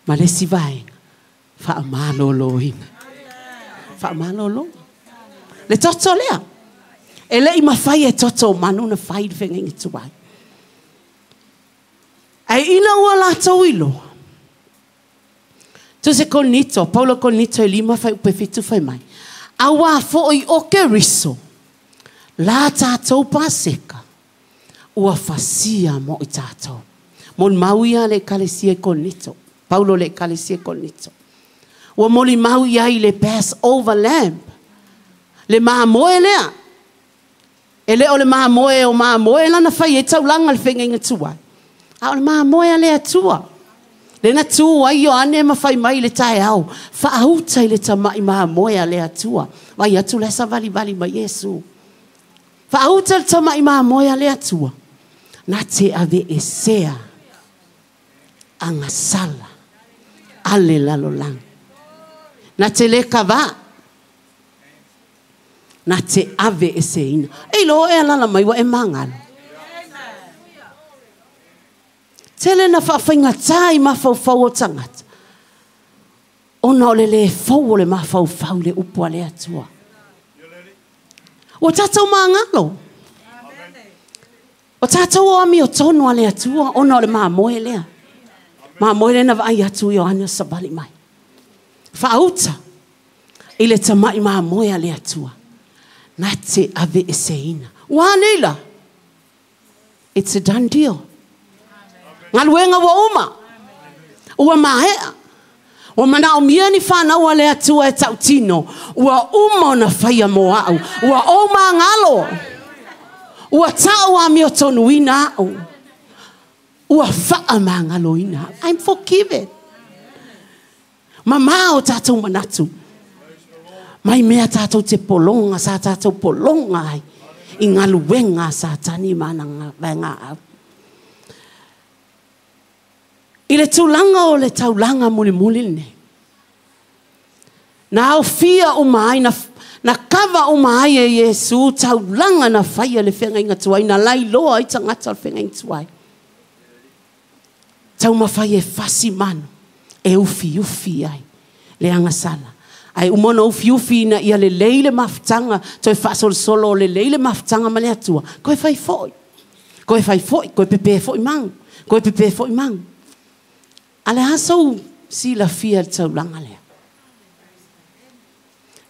Ma le isi vaega, faamaloloina. Faamalolo. Le toto lea. E le i mafai e toto o manu ona fai le feagaiga tuai. Ae ina ua latou iloa, Tusi Korinito, Paulo Korinito e 5 fuaiupu e 7 fai mai, Auā foi o Keriso, la tatou Paseka, ua fasia mo i tatou. Molimau ia le Ekalesia i Korinito, Paulo le Ekalesia i Korinito. Ua molimau i ai le Passover Lamb, le mamoe lea. E le o le mamoe o mamoe lana fai ai taulaga i le feagaiga tuai, a o le mamoe a le Atua. Lea na tu ai Ioane ma fai mai i le taeao, Faauta i le tamai mamoe a le Atua. Vaai atu la e savalivali mai Iesu. Faauta i le tamai mamoe a le Atua, na te aveesea agasala a le lalolagi. Na te le kava. Na te aveeseina. E iloa e alala mai ua e magalo. Tele na faafaigata i mafaufau o tagata, ona o le le fou o le mafaufau i le upu a le Atua. Ua tatou magalo. O tatou o amiotonu a le Atua ona o le mamoe lea. Mamoe lea na vaai atu Ioane o savali mai. Faauta i le tamai mamoe a le Atua na te aveeseina. Ua a nei la? It's a done deal. Galuega ua uma. Ua maea. Ua manaomia ni fanau a le Atua e tautino, ua uma ona faia mo au. Ua ou magalo. Ua tau amiotonuina au. Ua faamagaloina au. I'm forgiven. Mamā o tātou manatu. Mai mea tātou te pologa, sa tātou pologa ai i galuega a Satani ma ana vaegaau. I le tulaga o le taulaga mulimuli lenei, na aofia uma ai, na, na kava uma ai e Iesu taulaga na faia i le feagaiga tuai, na lailoa ai tagata o le feagaiga tuai. Taumafai e fasi manu e ufiufi ai le agasala. Ae uma ona ufiufi ina ia lelei le mafutaga, toe faasolosolo o lelei le mafutaga ma le Atua, koe fai foi. Koe fai foi, koe pepē foi magu, koe pepē foi magu. A le a sou silafia i le taulaga lea?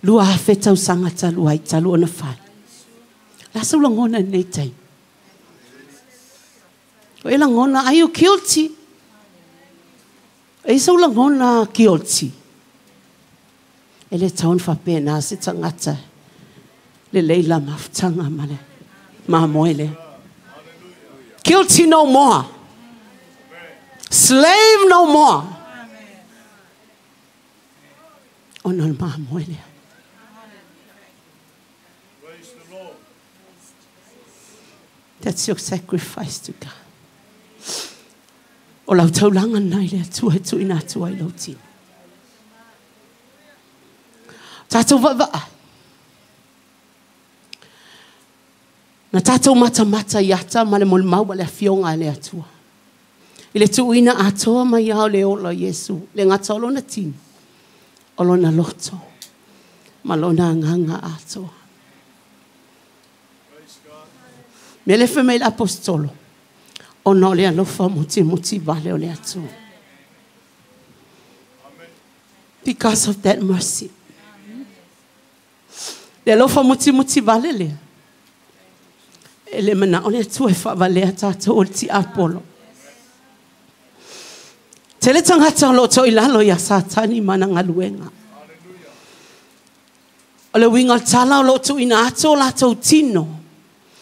2000 tausaga talu ai, talu ona fai. Le a sou lagona i lenei taimi? O e lagona, are you guilty? E i sou lagona guilty? E le tatau ona faapena se tagata lelei la mafutaga ma le mamoe lea. Guilty no more. Slave no more. Ona o le mamoe lea. That's your sacrifice to God. O lau taulaga lena i le Atua e tuuina atu ai lou tino. Tatou vaavaai. Na tatou matamata i ata ma le molimau a le Afioga a le Atua. I le tuuina atoa mai lava o le ola o Iesu, le gata o lona tino, o lona loto, ma lona agaga atoa. Mea lea fai mai le Aposetolo, ona o le alofa mutimutī vale o le Atua. Because of that mercy. Le alofa mutimutī vale lea. E le manao le Atua e faavalea tatou o le tiapolo. Tele tagata o lo o toilalo iā Satani ma ana galuega. O le uiga o le tala o lo o tuuina atu o latou tino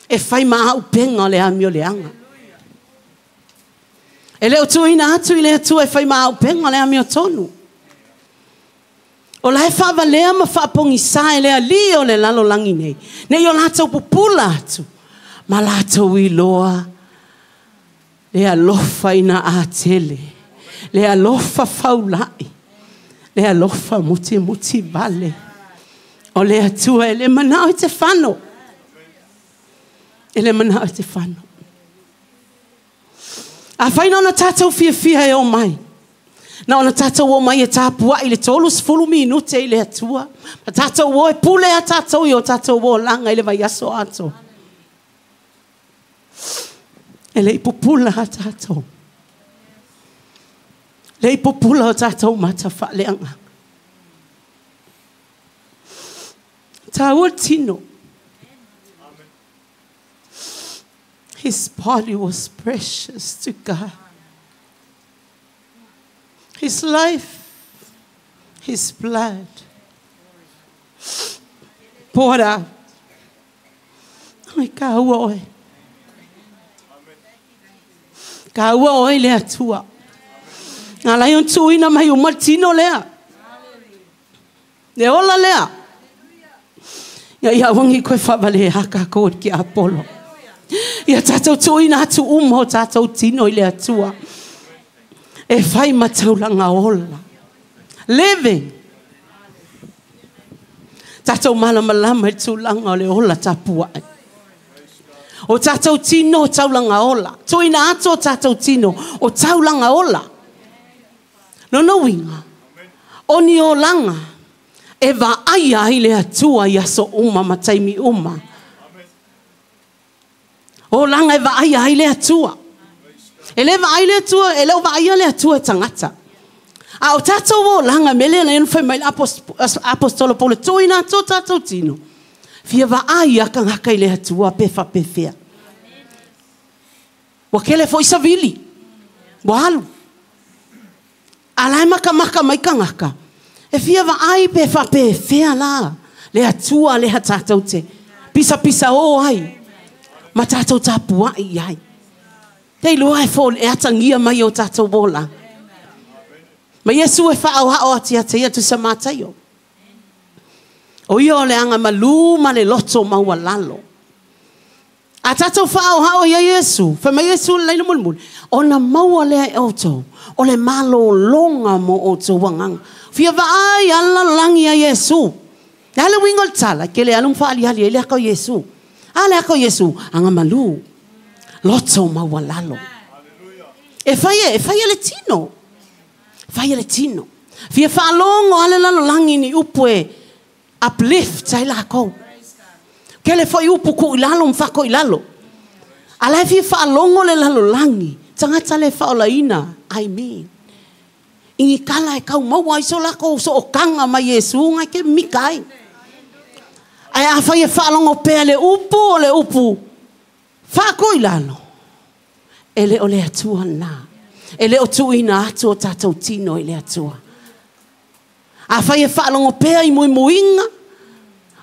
e fai ma auupega o le amioleaga. E le o tuuina atu i le Atua e fai ma auupega o le amiotonu. O la e faavalea ma faapogisā e le alii o le lalolagi nei, ne i o latou pupula atu ma latou iloa le alofa ina atele, le alofa faulai, le alofa mutimutī vale o le Atua e le manao e te fano. E le manao e te fano. Afai na ona tatou fiafia e omai, na ona tatou omai e tapuai i le 30 minute i le Atua, ma tatou o e pule a tatou i o tatou olaga i le vaiaso atoa. E le i pupula a tatou. Le i pupula o tatou mata faaleagaga. Tāua le tino. His body was precious to God. His life, his blood poured out. Ai kāua oe. Kāua oe le Atua. Na ala ai ona tuuina mai uma le tino lea. Le ola lea. Ia ia aua nei koe faavaleā kākou e le tiapolo. Ia tatou tuuina atu uma o tatou tino i le Atua. E fai ma taulaga ola. Living. Tatou malamalama i le tulaga o le ola tapuai. O tatou tino o taulaga ola. Tuuina atu o tatou tino o taulaga ola. Lona uiga, o ni olaga e vaaia ai le Atua i aso uma ma taimi uma. Olaga e vaaia ai le Atua. E le vaai le Atua, e le o vaaia le Atua e tagata. A o tatou olaga, mea lea na fai mai le Aposetolo Paulo, tuuina atu o tatou tino, fia vaai a tagata i le Atua pe faapefea. Ua tele foi savili, ua alu. A la e makamaka mai tagata, e fia vaai pe faapefea la le Atua lea tatou te pisapisao ai ma tatou tapuai i ai. Te iloa e fo e atagia mai o tatou olaga. Ma Iesu e faaoao atu ia te ia tusa Mataio. O ia o le agamalu ma le loto maualalo. A tatou faaoao ia Iesu, fai mai Iesu i le laina mulimuli, ona maua lea e outou o le malologa mo outou agaga. Fia vaai a le lalolagi ia Iesu. Le a le uiga o le tala, ke le alu ma faaliali ai le aka o Iesu. A le aka o Iesu, agamalu, loto maualalo. E fai e, e fai e le tino. Fai e le tino. Fia faalogo a le lalolagi ni upu e uplift ai lakou. Kele foi upu kuu i lalo ma fako i lalo. A la e fia faalogo le lalolagi, tagata le faaolaina, I mean. I ni tala e kau maua ai so lakou sootaga ma Iesu na ke mika ai. Ae afai e faalogo pea le upu o le upu fako i lalo, e le o le Atua lena. E le o tuuina atu o tatou tino i le Atua. Afai e faalogo pea i muimuiga,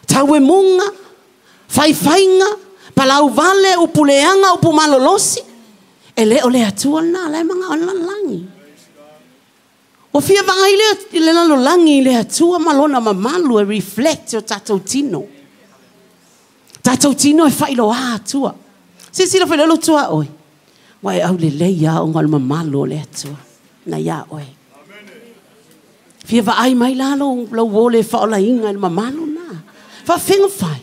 tauemuga, faifaiga, palau vale, upu leaga, upu malolosi, e le o le Atua lena, la e magao i le lalolagi. Ua fia vaai le, le lalolagi i le Atua ma lona mamalu e reflect i o tatou tino. Tatou tino e faailoa Atua. Silasila foi lea lou tuaoi, ua e aulelei lava ona o le mamalu o le Atua na iā oe. Fia vaai mai la lou, lou uo le faaolaina i le mamalu lena. Faafega fai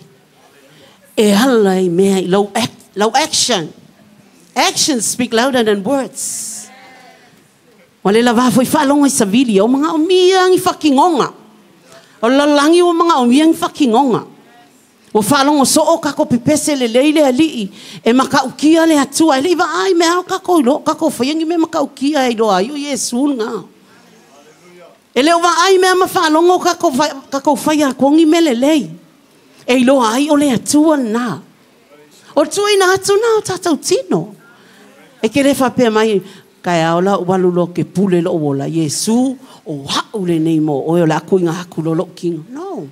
e ala i mea i lou, act, lou action. Actions speak louder than words. Ua le lavā foi faalogo i savili ua manaomia ni faatinoga. O le lalolagi ua manaomia ni faatinoga. Ua faalogo soo tatou pepese lelei le Alii e matautia le Atua. E le i vaai mea o tatou iloa, tatou faia ni mea matautia e iloa ai o Iesu lena. E le o vaai mea ma faalogo tatou faia atu ni mea lelei e iloa ai o le Atua lena. O le tuuina atu lena o tatou tino. E ke le faapea mai, taeao la ou alu loa ou te pule lou ola, Iesu, o au lenei mo oe o le a tuuina atu loa lou tino. No.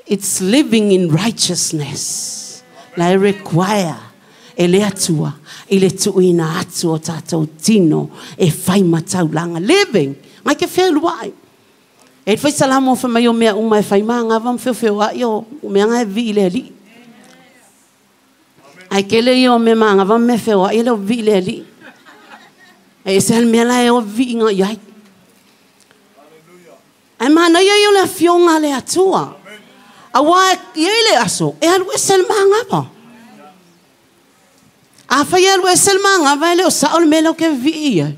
It's living in righteousness. La e require e le Atua i le tuuina atu o tatou tino e fai ma taulaga. Living. Ngai ke fealuai. E fai salamo fa mai o mea uma e fai magava ma feofeoai o mea nga e vii le Alii. Ai kele ia o mea magava ma mea feoai e le o vii le Alii. E ese le mea la e o vii nga iai. Ai manaia ia o le afioga a le Atua. Aua e i ai le aso e alu ese le magava. Afai e alu ese le magava e le o sao le mea lea ou te vivii ai.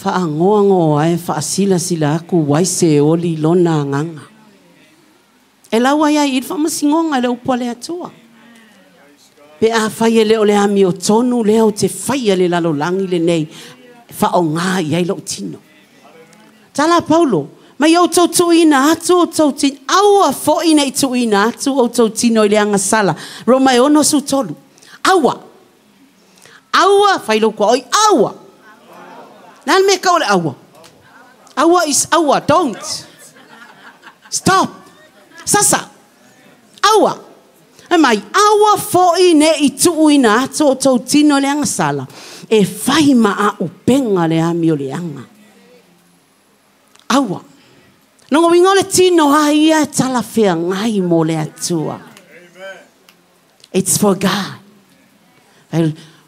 Faagoagoa e faasilasila atu ai se oli lona agaga. E lau ai ai i le faamasinoga i le upu a le Atua. Pe afai e le o le amiotonu lea ou te faia i le lalolagi lenei, faaaoga i ai lou tino. Tala a Paulo, Mai outou tuuina atu outou tino, aua foi ne i tuuina atu outou tino i le agasala. Roma e 63. Aua. Aua, fai lou tuaoi, aua. Le a le mea e tau o le aua? Aua is aua, don't. Stop. Sasa. Aua. Fai mai, aua foi ne i tuuina atu outou tino i le agasala, e fai ma auupega le amioleaga. Aua. Lona uiga o le tino lava ia e talafeagai mo le Atua. It's for God.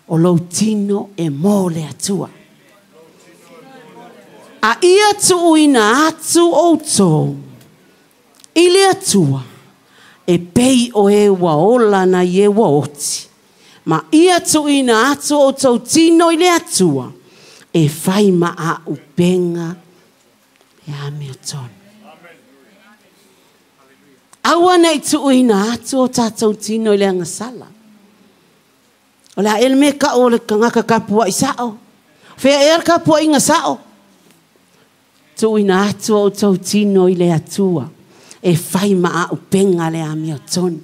O lou tino e mo le Atua. A ia tuuina atu outou i le Atua, e pei o e ua ola nai e ua oti, ma ia tuuina atu outou tino i le Atua, e fai ma auupega e amiotonu. Aua ne i tuuina atu o tatou tino i le agasala. O le a ea le mea e tau o le tagata tapuai sao? Fea ea le tapuaiga sao? Tuuina atu o outou tino i le Atua e fai ma auupega le amiotonu.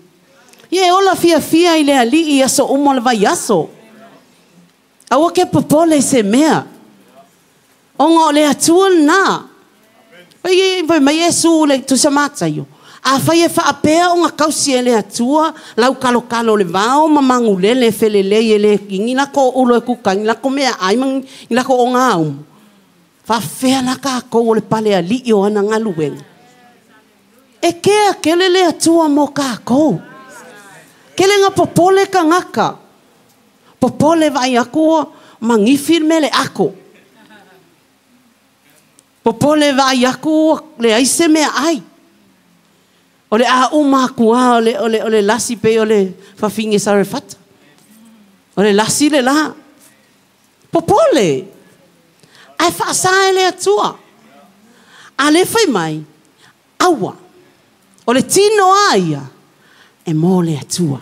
Ia e ola fiafia i le Alii i aso uma o le vaiaso. Aua ke popole i se mea. Ona o le Atua lena. Fai mai Iesu le Tusi a Mataio, Afai e faapea ona tausi e le Atua lau kalokalo o le vao ma magulele e felelei e le ni lako ulo e kuka, ni lako meaai ma ni lako ogaumu, faafefea la kakou o le pale alii o ana galuega? E kea kele le Atua mo kakou. Kele nga popole kangaka. Popole vaai aku ua magifi le mea le ako. Popole vaai aku ua leai se meaai. O le a uma aku lava o le, o le, o le lasi pei o le fafine Sarefata. O le lasi le la. Popole! Ae faasa e le Atua. A le fai mai, aua. O le tino a ia, e mo le Atua.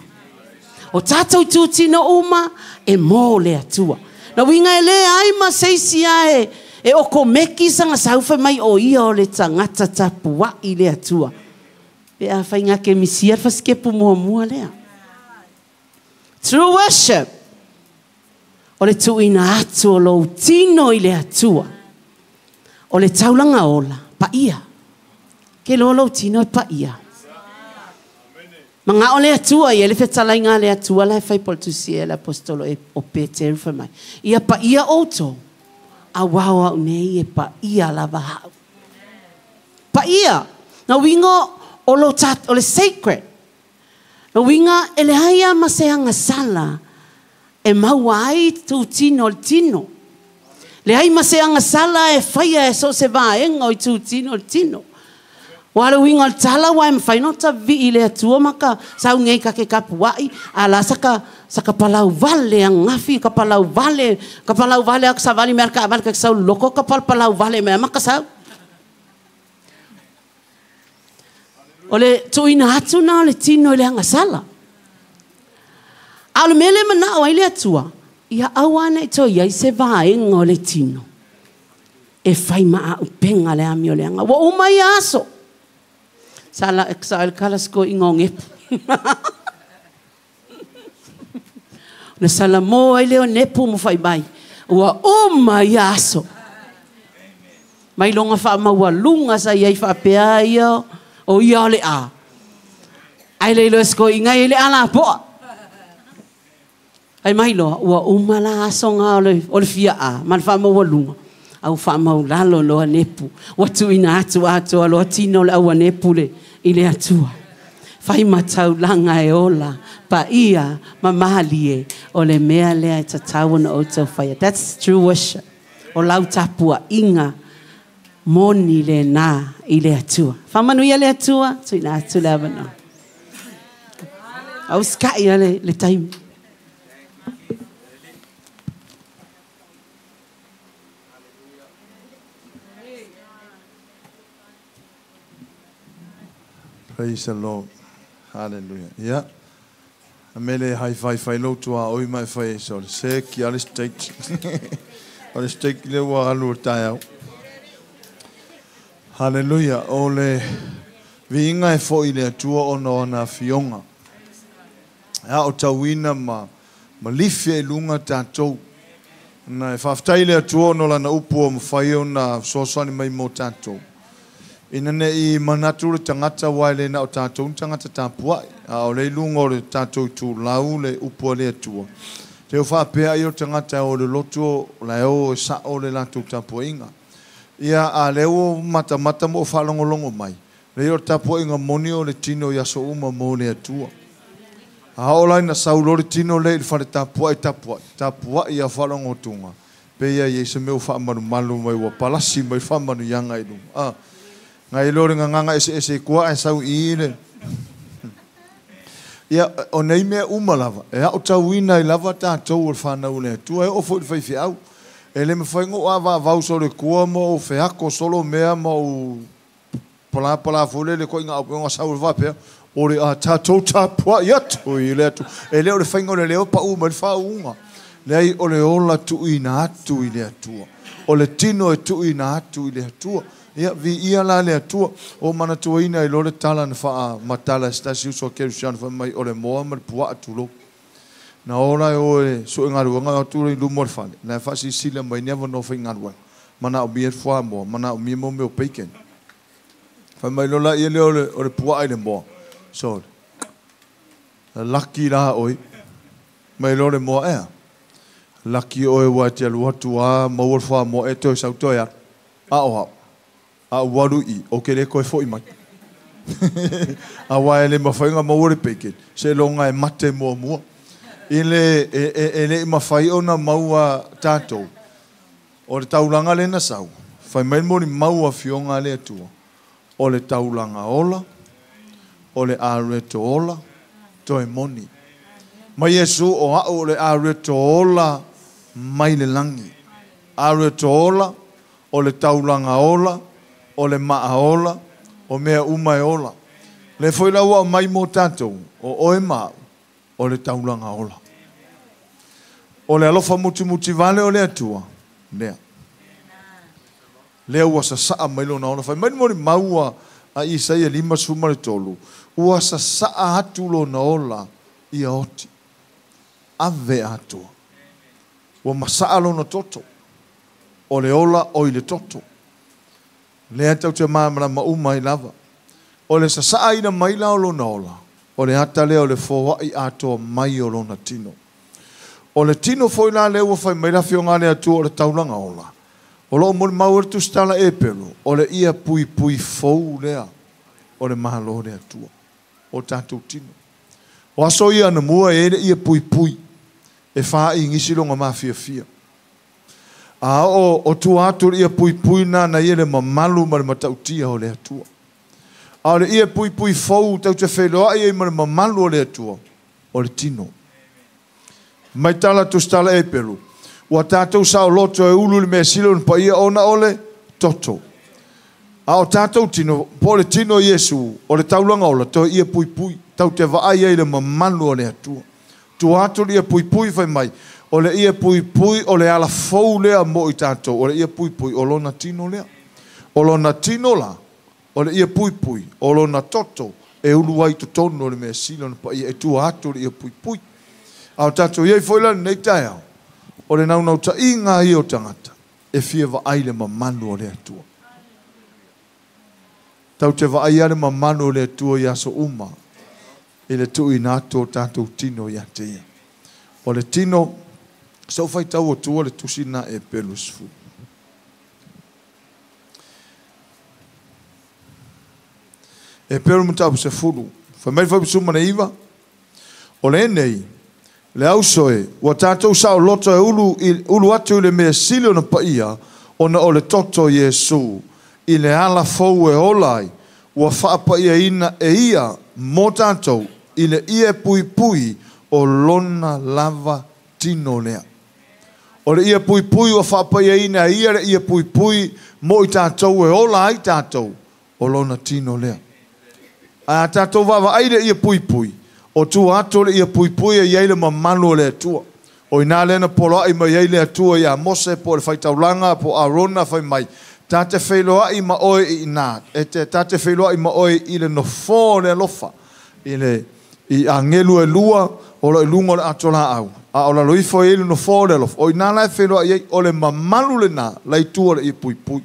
O tatou itutino uma, e mo le Atua. Na uiga e leai ma se isi a e, e okomeki sana sau fai mai o ia o le tagata tapuai le Atua. Pe afai nga ke misia le fasikepu muamua lea. True worship, o le tuuina atu o lou tino i le Atua. O le taulaga ola, paia. Ke loa lou tino e paia. Manao le Atua ia le fetalaiga a le Atua la e fai po o le tusi ea le Aposetolo e o Peteru fai mai, Ia paia outou, auā o au nei e paia lava au. Paia! Na uiga o lo ta, o le sacred. Na uiga e leai lava ma se agasala e maua ai tou tino o le tino. Leai ma se agasala e faia e so o se vaega o itu tino o le tino. Ua le uiga o le tala ua e mafai ona ota vivii i le Atua ma ka sau nei ka ke tapuai a la sa ka palau vale ananafi ka palau vale ka palau vale a ka savali mai a le taavale ka te sau i le loto ka palapalau vale mai lava ma ka sau. O le tuuina atu lena o le tino i le agasala. A o le mea lea e manao ai le Atua, ia aua ne i toe i ai se vaega o le tino e fai ma aupega le amioleaga. Ua uma ia aso. Sa la sa le kala sko i ngogepu. Na salamo ai lea o nepu ma fai mai, ua uma ia aso. Mai lona faamaualuga sa i ai faapea ia o ia o le a. Ae le iloa e se toeaina e i ai le a lapoa. Fai mai loa, ua uma la aso na o le fia a ma le faamaualuga, a ua faamaulalo loa nepu, ua tuuina atu atoa loa tino o le auanepu le, i le Atua. Fai ma taulaga e ola, paia ma malie, o le mea lea e tatau ona outou faia. That's true worship. O lau tapuaiga moni lena i le Atua. Faamanuia le Atua, tuuina atu le avanoa. Au sky le, le taimi. Praise the Lord. Hallelujah. Ia. A me le hai fai fai lou tuaoi ma e fai ai so le seki a le steak. O le steak le ua alu o le taeao. Hallelujah. O le viiga e foi i le Atua ona o ana afioga. E aotauina ma ma lifi ai i luga tatou. Na e faafetai i le Atua ona o Lana upu ua mafai ona fesoasoani mai mo tatou. Ina ne i manatu le tagata aua e le na o tatou ni tagata tapuai, a o lea i luga o le tatou itulau le upu a le Atua. Te o faapea ai o tagata e o i le lotu o la e o e sa'o le latou tapuaiga. Ia, a lea ua matamata ma ua faalogologo mai, leai o le tapuaiga moni o le tino i aso uma mo le Atua. A oo la ina sau loa le tino lea i le fale tapuai, tapuai, tapuai a faalogotuga, pei a i ai se mea ua faamalumalu mai ua palasi mai faamanuiaga i luga. A, ngai loa le gagaga eseese i tua ae sau i i le. Ia, o nei mea uma lava, e aotauina ai lava tatou o le fanau a le Atua, e oo foi i le faifeau. E le mafai ona ou avaavau solo i tua ma ou feako solo mea ma ou palapala foi lele koiga aupeoga sau le faapea, o le a tatou tapuai atu i le Atua. E le o le faiga o le leo e pau mai le faauuga. Leai, o le ola tuuina atu i le Atua. O le tino e tuuina atu i le Atua. Ia, viia la le Atua. Ua manatuaina ai loa le tala na faamatala e se tasi uso a Kerisiano fai mai, o le moa ma le puaa tulou. Na ola e o e sue galuega e o atu i luma o le fale, la e faasilasila mai ni avanoa faigaluega, manaomia le fuamoa, manaomia mo mea o bacon. Fai mai loa laia lea o le puaa i le moa, sole, laki la oe. Mai loa le moa, ea? Laki oe aua e te alu atu a maua le fuamoa e toe sau toe alu. A o au, a ou alu i i, ou te le toe foi mai. Aua e le mafai ona maua le bacon, seiloga e mate muamua. I le, e, e, e le i mafai ona maua tatou. O le taulaga lea na sau, fai mai le molimau a Afioga a le Atua, o le taulaga ola, o le areto ola, toe moni. Mai Iesu, o au o le areto ola mai le lagi. Areto ola, o le taulaga ola, o le maa ola, o mea uma e ola. Lea foi la ua aumai mo tatou, o oe ma au, o le taulaga ola. O le alofa mutimuti vale o le Atua, lea. Lea ua sasaa mai lona ola. Fai mai le molimau a Isaia 53, ua sasaa atu lona ola ia oti. Ave atoa. Ua masaa lona toto. O le ola o i le toto. Lea tatou te malamalama uma ai lava. O le sasaaina mai la o lona ola, o le ata lea o le foai atoa mai o lona tino. O le tino foi la lea ua fai mai le Afioga a le Atua o le taulaga ola, o lo o molimau ai le Tusitala Epelu, o le ia puipui fou lea o le Malo o le Atua, o tatou tino. O aso ia anamua e i ai le ia puipui e faaigisi lona mafiafia. A o tua atu le ia puipui na na ia le mamalu ma le matautia o le Atua. A o le ie puipui fou tatou te feiloai ai ma le mamalu o le Atua, o le tino. Mai tala tusitala e pelu. Ua tatou saoloto e ulu le mea sili ona paia ona o le toto. A o tatou tino, po o le tino o Iesu, o le taulaga ola, toe ie puipui, tatou te vaai ai i le mamalu o le Atua. Tua atu le ie puipui fai mai, o le ie puipui o le ala fou lea mo i tatou, o le ie puipui o lona tino lea. O lona tino la, o le ie puipui, o lona toto, e ulu ai totonu o le mea sili ona paia, e tua atu le ie puipui. A o tatou iai foi la lenei taeao, o le naunautaiga ia o tagata, e fia vaai le mamalu o le Atua. Tatou te vaai lava le mamalu o le Atua i aso uma, i le tuuina atu o tatou tino ia te ia. O le tino, se i ou faitau atua le tusi lena e Pelu 10. E Pelu mataupu 10, fai mai le fuaiupu 19, o lenei, le auso e, ua tatou saoloto e ulu, ulu atu i le mea sili ona paia, ona o le toto o Iesu, i le ala fou e ola ai, ua faapaiaina e ia mo tatou i le ie puipui o lona lava tino lea. O le ie puipui ua faapaiaina e ia le ie puipui mo i tatou e ola ai tatou, o lona tino lea. Ae a tatou vaavaai i le ie puipui, o tua atu o le ie puipui e i ai le mamalu o le Atua. O i ina lea na poloai mai ai le Atua iā Mose po o le faitaulaga po o Arona fai mai, Ta te feiloai ma oe i ina, e te, ta te feiloai ma oe i le nofo o le alofa, i le, i agelu e lua o lo o i luga o le ato laau, a o lalo ifo e i ai le nofo o le alofa. O i ina la e feiloai ai, o le mamalu lena, la i tua o le ie puipui.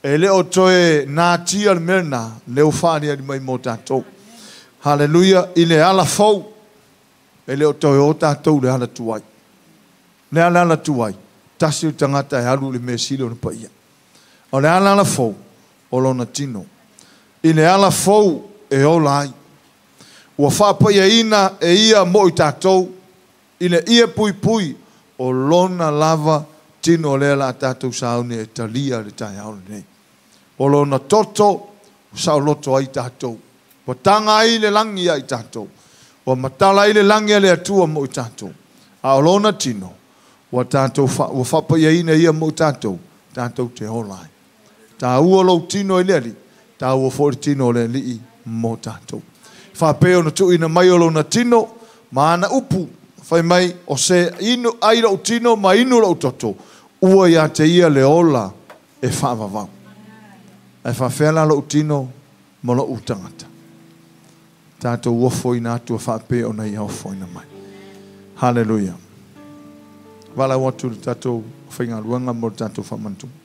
E le o toe natia le mea lena, lea ua faaaliali mai mo tatou. Haleluia, i le ala fou, e le o toe o tatou i le ala tuai. O le a le ala tuai? Tasi le tagata e alu i le mea sili ona paia. O le a le ala fou? O lona tino. I le ala fou e ola ai. Ua faapaiaina e ia mo i tatou i le ie puipui o lona lava tino lea o le a tatou sauni e talia i le taeao lenei. O lona toto ua saoloto ai tatou. Ua taga ai le lagi ia i tatou. Ua matala ai le lagi a le Atua mo i tatou. A o lona tino, ua tatou fa, ua faapaiaina ia mo i tatou, tatou te ola ai. Taua lou tino i le Alii, taua foi le tino o le Alii mo tatou. Faapea ona tuuina mai o lona tino ma ana upu, fai mai, o se inu, ai lou tino ma inu lou toto, ua ia te ia le ola e faavavau. Ae faafefea la lou tino ma lou tagata? Tatou ofoina atu a faapea ona ia ofoina mai. Haleluia. Valaau atu i le tatou faigaluega mo le tatou faamanatuga.